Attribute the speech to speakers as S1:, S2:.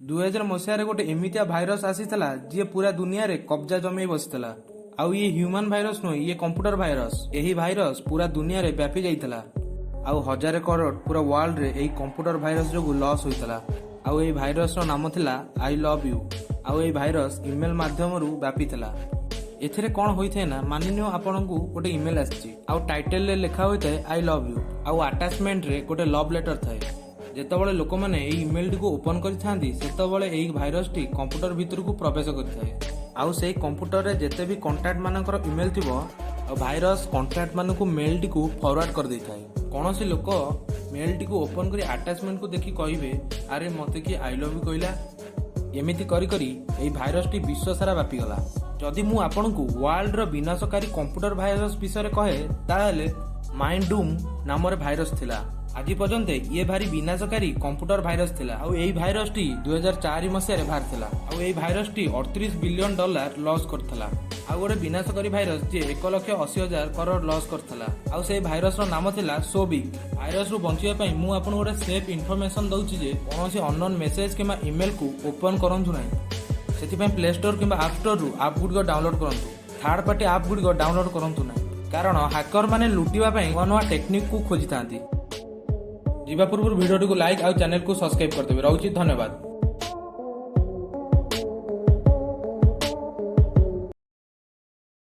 S1: 2000 ମସିହାରେ ଗୋଟେ ଏମିତିଆ ଭାଇରସ ଆସିଥିଲା, ଯିଏ ପୁରା ଦୁନିଆରେ କବ୍ଜା ଜମେଇ ବସିଥିଲା। ଆଉ ଇଏ ହ୍ୟୁମାନ ଭାଇରସ ନୁହେଁ, ଇଏ କମ୍ପ୍ୟୁଟର ଭାଇରସ। ଏହି ଭାଇରସ ପୁରା ଦୁନିଆରେ ବ୍ୟାପି ଯାଇଥିଲା ଆଉ 1000 କରୋଡ଼ ପୁରା ୱାର୍ଲଡରେ ଏହି କମ୍ପ୍ୟୁଟର ଭାଇରସ ଯୋଗୁଁ ଲସ୍ ହୋଇଥିଲା। ଆଉ ଏହି ଭାଇରସର ନାମ ଥିଲା I love you. ଆଉ ଏହି ଭାଇରସ ଇମେଲ ମାଧ୍ୟମରୁ ବ୍ୟାପିଥିଲା। ଏଥିରେ କ'ଣ ହୋଇଥାଏ ନା, ମାନିନିଅ ଆପଣଙ୍କୁ ଗୋଟେ ଇମେଲ ଆସିଛି ଆଉ ଟାଇଟେଲରେ ଲେଖା ହୋଇଥାଏ "I love you" ଆଉ ଆଟାଚମେଣ୍ଟରେ ଗୋଟେ ଲଭ୍ ଲେଟର ଥାଏ। ଯେତେବେଳେ ଲୋକମାନେ ଏହି ଇମେଲଟିକୁ ଓପନ କରିଥାନ୍ତି, ସେତେବେଳେ ଏହି ଭାଇରସଟି କମ୍ପ୍ୟୁଟର ଭିତରକୁ ପ୍ରବେଶ କରିଥାଏ। ଆଉ ସେଇ କମ୍ପ୍ୟୁଟରରେ ଯେତେ ବି କଣ୍ଟାକ୍ଟ ମାନଙ୍କର ଇମେଲ ଥିବ, ଆଉ ଭାଇରସ କଣ୍ଟାକ୍ଟ ମାନଙ୍କୁ ମେଲଟିକୁ ଫରୱାର୍ଡ କରିଦେଇଥାଏ। କୌଣସି ଲୋକ ମେଲଟିକୁ ଓପନ କରି ଆଟାଚମେଣ୍ଟକୁ ଦେଖି କହିବେ, "ଆରେ, ମତେ କିଏ I love you କହିଲା।" ଏମିତି କରି କରି ଏହି ଭାଇରସଟି ବିଶ୍ୱ ସାରା ବ୍ୟାପିଗଲା। ଯଦି ମୁଁ ଆପଣଙ୍କୁ ୱାର୍ଲଡର ବିନାଶକାରୀ କମ୍ପ୍ୟୁଟର ଭାଇରସ ବିଷୟରେ କହେ, ତାହେଲେ ମାଇଣ୍ଡ ଡୁମ୍ ନାମରେ ଭାଇରସ ଥିଲା। ଆଜି ପର୍ଯ୍ୟନ୍ତ ଇଏ ଭାରି ବିନାଶକାରୀ କମ୍ପ୍ୟୁଟର ଭାଇରସ ଥିଲା। ଆଉ ଏହି ଭାଇରସଟି 2004 ମସିହାରେ ବାହାରିଥିଲା। ଆଉ ଏହି ଭାଇରସଟି 38 ବିଲିୟନ ଡଲାର ଲସ୍ କରିଥିଲା। ଆଉ ଗୋଟେ ବିନାଶକାରୀ ଭାଇରସ, ଯିଏ 1,80,000 କରୋଡ଼ ଲସ୍ କରିଥିଲା, ଆଉ ସେଇ ଭାଇରସର ନାମ ଥିଲା ସୋବିକ୍। ଭାଇରସରୁ ବଞ୍ଚିବା ପାଇଁ ମୁଁ ଆପଣଙ୍କୁ ଗୋଟେ ସେଫ୍ ଇନଫର୍ମେସନ ଦଉଛି ଯେ କୌଣସି ଅନନୋନ୍ ମେସେଜ କିମ୍ବା ଇମେଲକୁ ଓପନ କରନ୍ତୁ ନାହିଁ। ସେଥିପାଇଁ ପ୍ଲେ ଷ୍ଟୋର କିମ୍ବା ଆପ୍ ଷ୍ଟୋରରୁ ଆପ୍ ଗୁଡ଼ିକ ଡାଉନଲୋଡ୍ କରନ୍ତୁ, ଥାର୍ଡ ପାର୍ଟି ଆପ୍ ଗୁଡ଼ିକ ଡାଉନଲୋଡ୍ କରନ୍ତୁ ନାହିଁ। କାରଣ ହ୍ୟାକର ମାନେ ଲୁଟିବା ପାଇଁ ନୂଆ ନୂଆ ଟେକ୍ନିକକୁ ଖୋଜିଥାନ୍ତି। ଯିବା ପୂର୍ବରୁ ଭିଡ଼ିଓଟିକୁ ଲାଇକ୍ ଆଉ ଚ୍ୟାନେଲକୁ ସବସ୍କ୍ରାଇବ କରିଦେବେ। ରହୁଛି, ଧନ୍ୟବାଦ।